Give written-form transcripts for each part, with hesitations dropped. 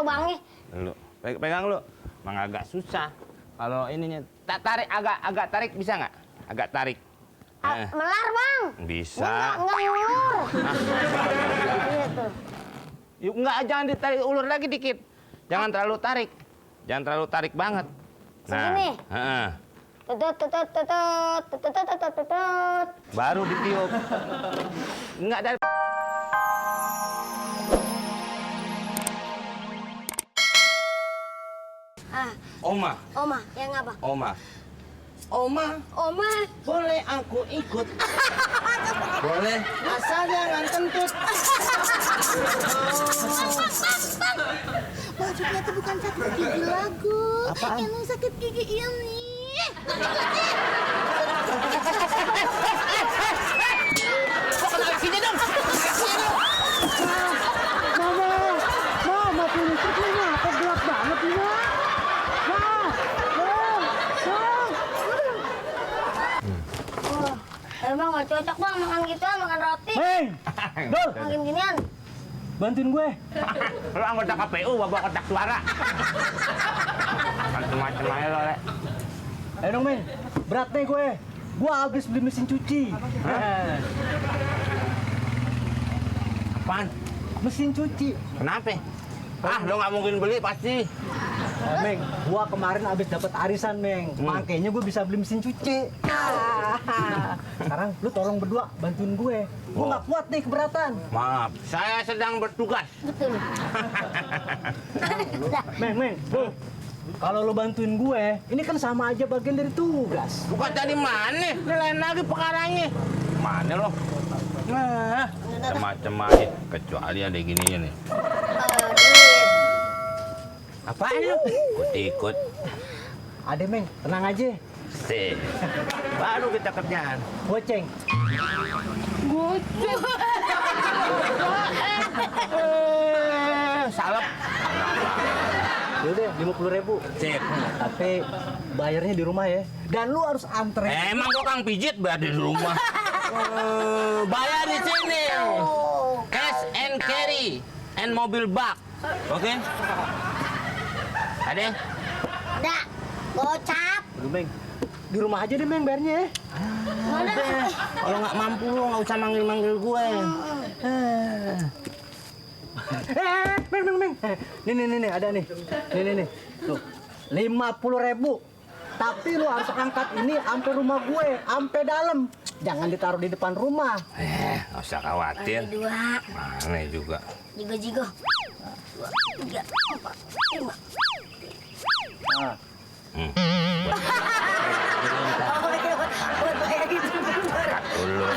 lubangnya. Lu pegang lu. Emang agak susah. Kalau ininya tak tarik agak tarik bisa nggak? Agak tarik. Melar, Bang. Bisa. Enggak ngulur. Gitu. Yuk enggak, jangan ditarik, ulur lagi dikit. Jangan terlalu tarik. Jangan terlalu tarik banget. Segini? Heeh. Tutut. Baru ditiup. Enggak dari Oma. Oma, yang apa? Oma. Oma, boleh aku ikut? Boleh, asal jangan kentut. Maksudnya itu bukan sakit gigi lagu. Apaan? Yang sakit gigi ini. Kok kena lakinya dong? Mama punya ini apa gelap banget ini, Ma? Emang gak cocok, Bang, makan gituan, makan roti. Hei, Dol, Makan ginian. bantuin gue. Lu anggota KPU, bawa kotak suara. Macam-macam aja lo, Le. Ayo dong, Men. Berat nih gue. Gue habis beli mesin cuci. Apaan? Mesin cuci. Kenapa? Lo nggak mungkin beli pasti. Meng, gue kemarin habis dapat arisan, Meng. Makanya gue bisa beli mesin cuci. Sekarang lu tolong berdua bantuin gue. Gue nggak kuat nih keberatan. Maaf, saya sedang bertugas. Betul. Meng, kalau lu bantuin gue, ini kan sama aja bagian dari tugas. Bukan dari mana? Ini lain lagi perkaranya. Mana lo? Nah, macam aja. Kecuali ada gininya nih. Apaan lu? Ikut-ikut. Ada, Meng, tenang aja. Sih. Baru kita kerjaan. Goceng. Salep. Yaudah, 50.000. Sip. Tapi bayarnya di rumah ya. Dan lu harus antre. Emang gua kang pijit berada di rumah. Bayar di sini. Cash and carry and mobil bak. Oke? Ada? Ada. Gocap. Aduh, Meng. Di rumah aja deh, Meng, bayarnya ya. Kalau nggak mampu lo nggak usah manggil gue. Meng. Nih, ada nih. Nih. Tuh, 50.000. Tapi lu harus angkat ini sampai rumah gue, sampai dalam. Jangan ditaruh di depan rumah. Nggak usah khawatir. Dua. Mana juga. Jigo. 2, 3, 4, 5. Nah, Angkat dulu.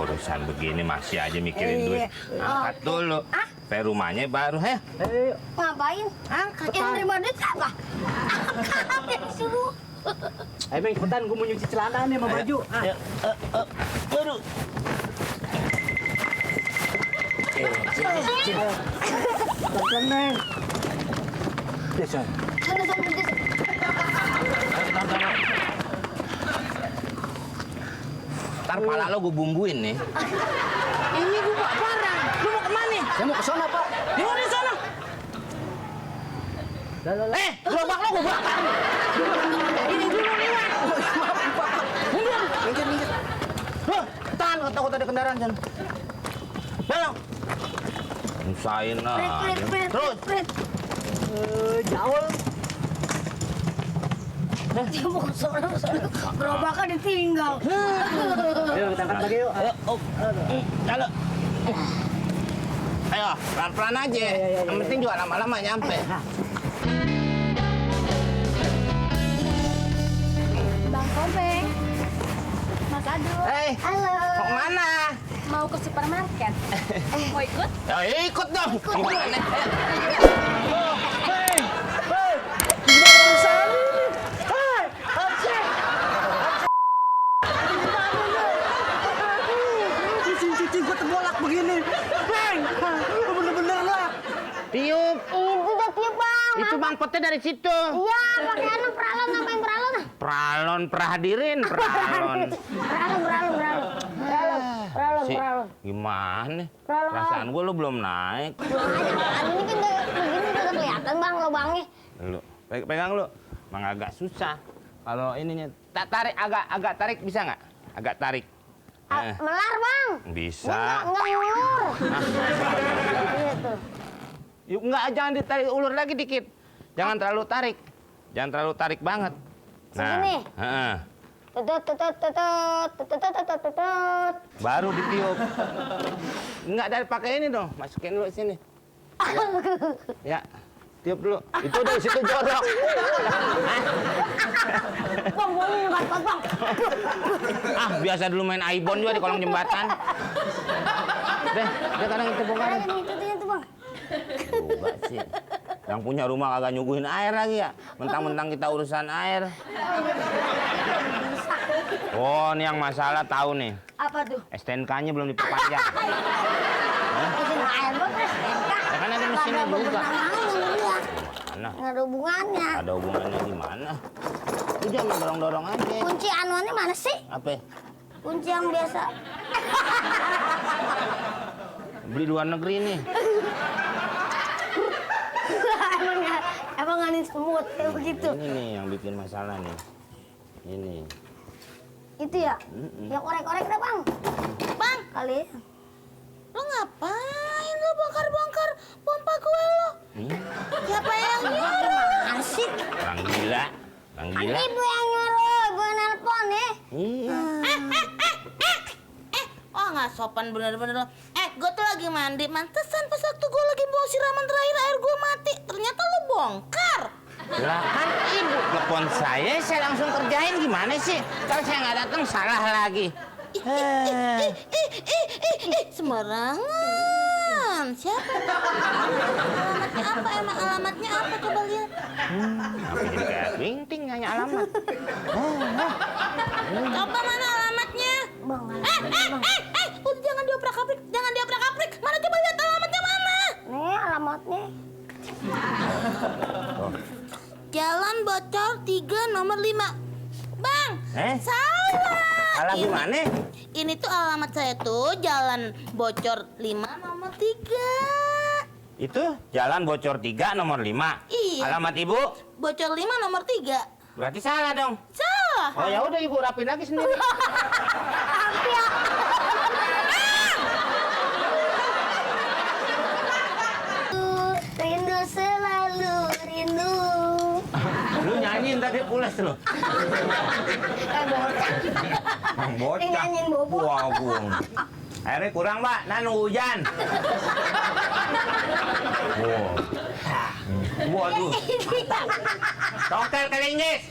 Urusan begini masih aja mikirin duit. Angkat dulu. Sampai rumahnya baru ya. ayo. Ngapain? Angkat. Yang nerima duit apa? Angkat. Suruh. Ayo, Meng, cepetan. Gue mau nyuci celana nih sama baju. Baru. Pelan-pelan, Meng. Biasa. Ntar pala lo gue bumbuin nih. Ini gue gak parah. Lu mau kemana? Saya mau ke sana, Pak. Di mana di sana? Lah. Gerobak lo gue bakar. Ini dulu lewat. Minggir. Loh, tahan, takut ada kendaraan sana. Belok. Usahain lah. Terus. Jauh. Dia mau ke sana. Gerobaknya ditinggal. Ayo, kita angkat lagi yuk. Kalau. Ayo, pelan-pelan aja. Yang penting juga lama-lama nyampe. Bang Kobeng, Mas Adul, Halo. Mau kemana? mau ke supermarket? Mau ikut? Ya ikut dong. Gimana? Gimana urusan ini? Hei, Aceh! Mesin cuci gue terbolak begini. Bang, bener-bener lah. Tiup. Itu udah tiup, Bang. Itu bang potnya dari situ. Iya, pakai anu peralon, ngapain peralon? Pralon, perhadirin, pralon. Peralon. Si, Gimana? Kalau- Perasaan gue lu belum naik. Pulang aja Bang. Ini kan begini udah kelihatan Bang lubangnya. Lu pegang lu. Emang agak susah. Kalau ininya tarik agak tarik bisa nggak? Agak tarik. Melar Bang. Bisa. Enggak ngulur. Gitu. Yuk enggak, jangan ditarik ulur lagi dikit. Jangan terlalu tarik. Jangan terlalu tarik banget. Segini? Heeh. Tutut tutut tutut tutut tutut tutut. Baru ditiup. Enggak, dari pakai ini dong. Masukin dulu sini. Ya. Tiup dulu. Itu dari situ jorok. Bang, Bang. Ah, biasa dulu main Aibon juga di kolong jembatan. Deh, dia kadang itu bongkar. Ada nih tuh Bang. Coba sih. Yang punya rumah kagak nyuguhin air lagi ya. Mentang-mentang kita urusan air. Oh, ini yang masalah tahu nih. Apa tuh? STNK-nya belum diperpanjang. Izin air Bang, Ya kan ada mesinnya juga. Mana? Nggak ada hubungannya. Ada hubungannya gimana? Lu jangan dorong-dorong aja. Kunci anuannya mana sih? Apa? Kunci yang biasa. Beli luar negeri nih. Emang nggak semut kayak begitu. Ini nih yang bikin masalah nih. Ini. Itu ya? Ya korek-korek deh Bang. Bang, kali. Lo ngapain lo bongkar-bongkar pompa gue lo? Siapa yang nyuruh? Asik. Orang gila. Orang gila. Ibu yang nyuruh, ibu yang nelpon ya. Iya. Oh nggak sopan bener-bener lo. Gue tuh lagi mandi. Mantesan pas waktu gue lagi bawa siraman terakhir air gue mati. Ternyata lo bongkar. Lah kan ibu telepon saya langsung kerjain, gimana sih? Kalau saya nggak datang salah lagi. Sembarangan. Siapa? Alamatnya apa? Emang alamatnya apa? Coba lihat. Apa jadi kayak ting nanya alamat? Coba mana alamatnya? Bang, Udah jangan dioprak-aprik, jangan dioprak-aprik. Mana coba lihat alamatnya mana? nih alamatnya. Jalan Bocor 3 nomor 5. Bang, salah. Salah gimana? Ini tuh alamat saya tuh Jalan Bocor 5 nomor 3. Itu Jalan Bocor 3 nomor 5. Iya. Alamat ibu? Bocor 5 nomor 3. Berarti salah dong. Salah. Oh ya udah ibu rapin lagi sendiri. Rindu selalu rindu. Lu nyanyiin tadi pulas lu. Bocah. Bang bocah. Nyanyiin bobo. Wah, bung. Airnya kurang, Pak. Nanu hujan. Wow. Waduh. Tongkel kelingis.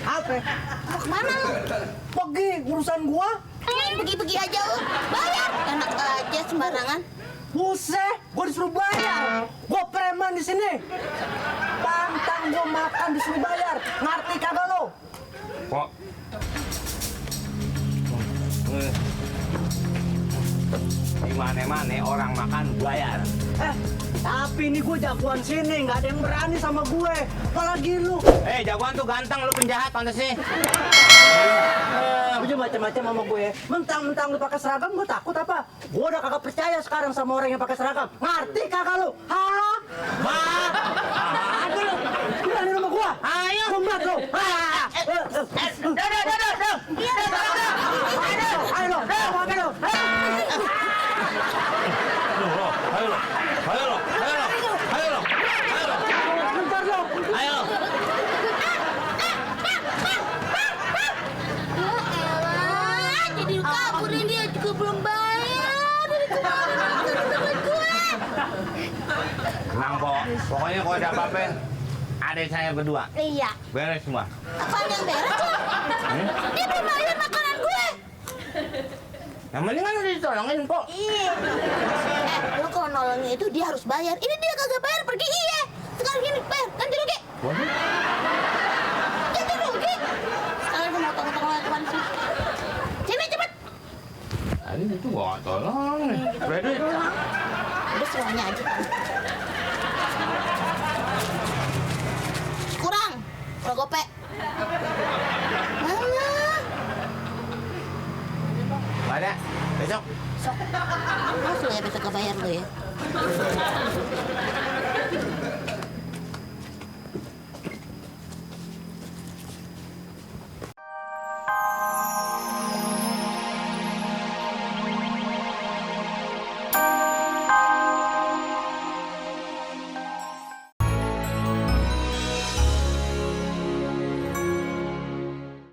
Apa? Mau kemana lu? Pergi urusan gua. Pergi-pergi aja lu. Bayar. Enak aja sembarangan. Buset, gua disuruh bayar. Gua preman di sini. Pantang gua makan disuruh bayar. Ngerti kagak lo? Kok? Di mana-mana orang makan bayar. Tapi ini gue jagoan sini, nggak ada yang berani sama gue. Apalagi lu. Jagoan tuh ganteng, lu penjahat pantasnya. Lu juga macam-macam sama gue. Mentang-mentang lu pakai seragam, gue takut apa? Gue udah kagak percaya sekarang sama orang yang pakai seragam. Ngerti kagak lu? Hah? Aduh lu. Lu berani rumah gue? Ayo. Kumbat lu. Ayo lo, pakai lo. Ayo lo. Bentar lo. Ayo. Ya elah, jadi kabur dia juga belum bayar. Dari kemarin sama gue. Tenang, Pok. Pokoknya kalau ada apa-apa, adik saya berdua. Iya. Beres semua. Apaan yang beres lo? Dia belum bayar makanan gue. Yang penting kan udah ditolongin, Pok. Iya. Lu kalau nolongnya itu dia harus bayar. Ini dia kagak bayar pergi iya. Sekarang gini bayar ganti rugi. Ganti rugi. Sekarang mau tolong-tolong lewat depan sini. Sini cepet. Tadi itu gua tolong. Berarti Udah semuanya aja. Kurang gope. Mana? Sok. Awas lu ya besok kebayar lu ya.